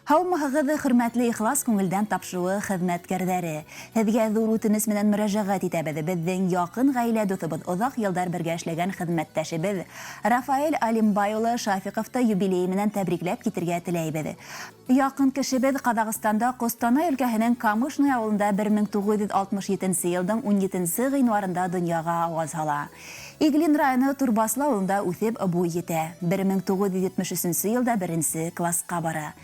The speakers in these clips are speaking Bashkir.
Һаумыһығыҙ, хөрмәтле Ихлас күңелдән тапшырыуы хеҙмәткәрҙәре. Һеҙгә ҙур үтенес менән мөрәжәғәт итәбеҙ. Беҙҙең яҡын ғаилә дуҫыбыҙ, оҙаҡ йылдар бергә эшләгән хеҙмәттәшебеҙ Рафаэль Алимбай улы Шафиҡовты юбилейы менән тәбрикләп китергә теләйбеҙ. Яҡын кешебеҙ Ҡаҙағстанда Ҡостанай өлкәһенең Камышный ауылында 1967 йылдың 17 ғинуарында донъяға ауаз һала. Иглин районы Турбаслы ауылында үҫеп буй етә. 1973 йылда беренсе класҡа бара.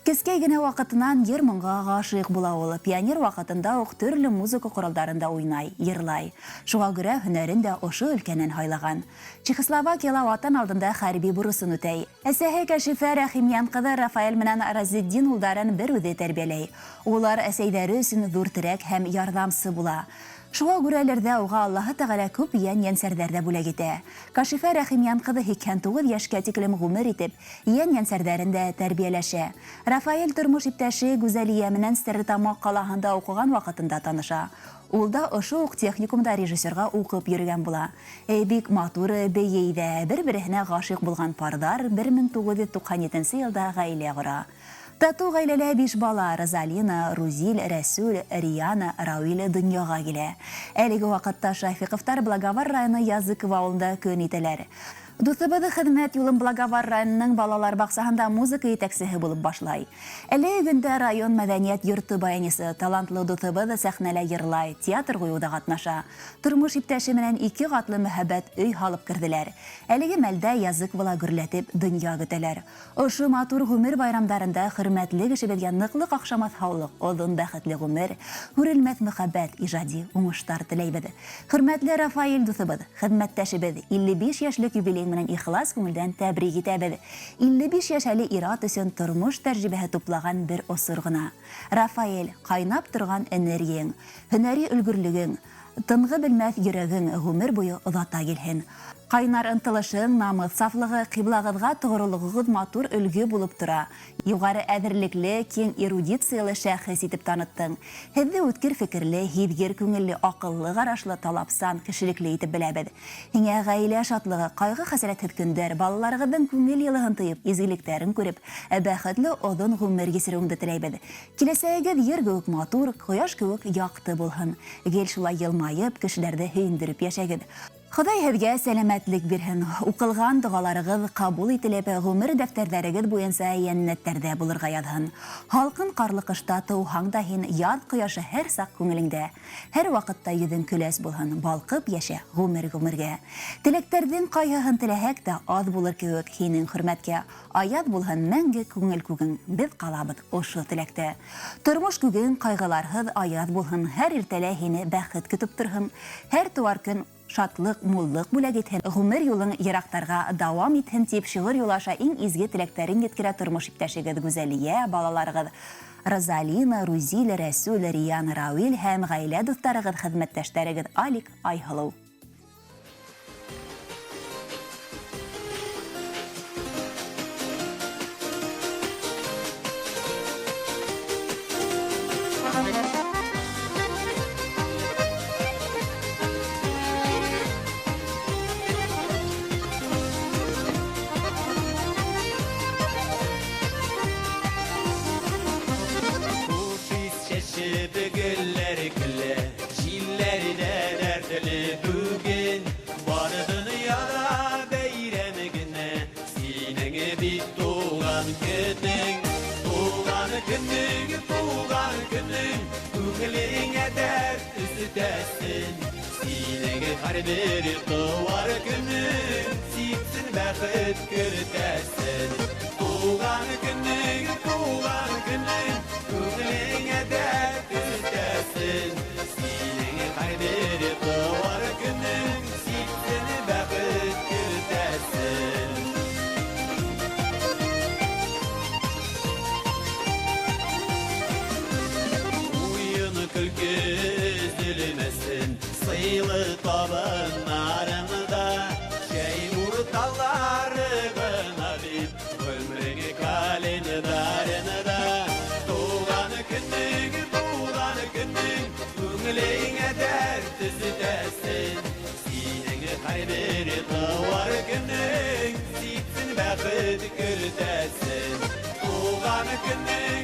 Кескәй генә ваҡытынан йыр-моңға ғашиҡ була ул. Пионер ваҡытында уҡ төрлө музыка ҡоралдарында уйнай, йырлай. Шуға күрә һөнәрен дә ошо өлкәнән һайлаған. Чехословакияла ватан алдында хәрби бурысын үтәй. Әсәһе Кәшифә Рәхимйән ҡыҙы Рафаэль менән Разетдин улдарын бер үҙе тәрбиәләй. Улар әсәйҙәре өсөн ҙур терәк һәм ярҙамсы була. Шуға күрәлер ҙә уға Аллаһы Тәғәлә күп йән-йәнсәрҙәр ҙә бүләк итә. Кашифә Рәхимйән ҡыҙы 89 йәшкә тиклем ғүмер итеп, йән-йәнсәрҙәрен дә тәрбиәләшә. Рафаэль тормош иптәше Гүзәлиә менән Стәрлетамаҡ ҡалаһында уҡыған ваҡытында таныша. Ул да ошо уҡ техникумда режиссерға уҡып йөрөгән була. Бик матур бейей ҙә, бер-береһенә ғашиҡ булған парҙар 1997 йылда ғаилә ҡора. Татыу ғаиләлә биш бала Розалина, Рузиль, Рәсүл, Риана, Рауил донъяға килә. Әлеге ваҡытта Шафиҡовтар Благовар районы Языково ауылында көн итәләр. Дуҫыбыҙ хеҙмәт юлын Благовар районының балалар баҡсаһында музыка етәксеһе булып башлай. Әлеге көндә район мәҙәниәт йорто баянисы, талантлы дуҫыбыҙ сәхнәлә йырлай, театр ҡуйыуҙа ҡатнаша. Тормош иптәше менән ике ҡатлы мөһабәт өй һалып керҙеләр. Әлеге мәлдә Языковола гөрләтеп донъя көтәләр. Ошо матур ғүмер байрамдарында хөрмәтле кешебеҙгә ныҡлы ҡаҡшамаҫ һаулыҡ, оҙон бәхетле ғүмер, һүрелмәҫ мөхәббәт, ижади уңыштар теләйбеҙ. Хөрмәтле Рафаэль дуҫыбыҙ, хеҙмәттәшебеҙ, 55 йәшлек юбилейың менән ихлас күңелдән тәбрик итәбеҙ. 55 йәш әле ир-ат өсөн тормош тәжрибәһе туплаган бер осор ғына. Рафаэль, ҡайнап торған энергияң, һөнәри өлгөрлөгөң, тынғы белмәҫ йөрәгең ғүмер буйы оҙата килһен. Ҡайнар ынтылышың, намыҫ сафлығы, ҡиблағыҙға тоғролоғоғоҙ матур өлгө булып тора. Юғары әҙерлекле, киң эрудициялы шәхес итеп таныттың. Һеҙҙе үткер фекерле, һиҙгер күңелле, аҡыллы ҡарашлы, талапсан, кешелекле итеп беләбеҙ. Һиңә ғаилә шатлығы, ҡайғы-хәсрәтһеҙ көндәр, балаларығыҙҙың күңел йылыһын тойоп, изгелектәрен күреп, бәхетле оҙон ғүмер кисереүеңде теләйбеҙ. Киләсәгегеҙ ер кеүек матур, ҡояш кеүек яҡты булһын. Гел шулай йылмайып, кешеләрҙе һөйөндөрөп йәшәгеҙ. Хоҙай һеҙгә сәләмәтлек бирһен. Уҡылған доғаларығыҙ ҡабул ителеп, ғүмер дәфтәрҙәрегеҙ буйынса йәннәттәрҙә булырға яҙһын. Һалҡын ҡарлы ҡышта тыуһаң да һин, яҙ ҡояшы һәр саҡ күңелеңдә. Һәр ваҡытта йөҙөң көләс булһын, балҡып йәшә ғүмер-ғүмергә. Теләктәрҙең ҡайһыһын теләһәк тә аҙ булыр кеүек һинең хөрмәткә. Аяҙ булһын мәңге күңел күгең, беҙ ҡалабыҙ ошо теләктә. Тормош күгең ҡайғыларһыҙ аяҙ булһын, һәр иртәлә һине бәхет көтөп торһон. Һәр тыуар көн шатлыҡ, муллыҡ бүләк итһен, ғүмер юлың йыраҡтарға дауам итһен, тип шиғыр юлы аша иң изге теләктәрен еткерә тормош иптәшегеҙ Гүзәлиә, балаларығыҙ Розалина, Рузиль, Рәсүл, Риан, Рауил һәм ғаилә дуҫтарығыҙ, хеҙмәттәштәрегеҙ Алик, Айһылыу. Хуш ис чәчеп гөлләр көлә, җилләр дә дәртле бүген. Бар дөньяда бәйрәм генә, синең бит туган көнең. Туган көнең, туган көнең, күңелеңә дәрт өстәсен. Синең һәрбер туар көнең, сипсен бәхет кертәсен. Туган көнең, туган көнең, күңелеңә дәрт өстәсен. Синең һәрбер туар көнең, сипсен бәхет кертәсен. Уйын көлке өзелмәсен, сыйлы табыннарыңда, чәй урталары гына бит, гомерең календарында. Туган көнең, туган көнең, күңелеңә дәрт өстәсен. Синең һәрбер туар көнең, сипсен бәхет кертәсен. Туган көнең,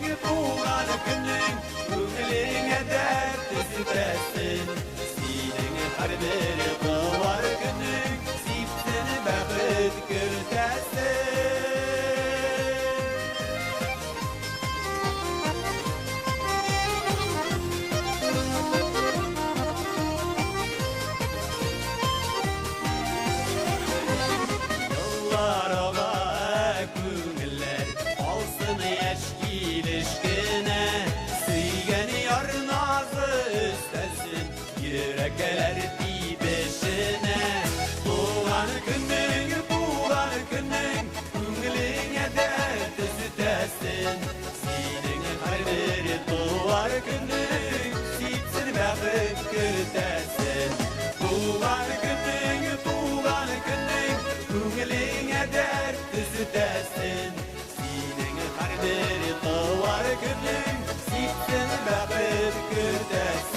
көнең сипсен бәхет кертәсен. Туған көнең, туған көнең күңелеңә дәрт төзетәсен. Синең һәрбер туар көнең сипсен бәхет кертәсен.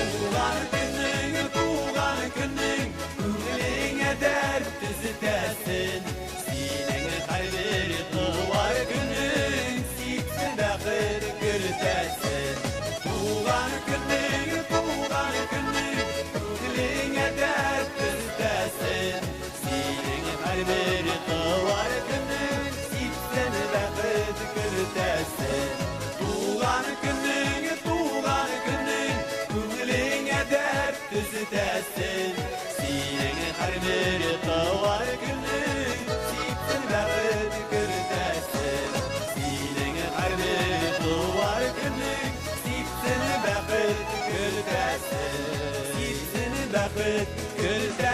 Туған көнең, туған көнең күңелеңә дәрт төзетәсен. Синең һәрбер туар көнең сипсен бәхет кертәсен. Туған көнең, туған көнең күңелеңә дәрт төзетәсен. Синең һәрбер туар көнең сипсен бәхет кертәсен. Туған көнең, туған көнең күңелеңә дәрт төзетәсен. Синең һәрбер туар көнең сипсен бәхет кертәсен. Синең һәрбер туар көнең сипсен бәхет кертәсен. Сипсен бәхет кертәсен.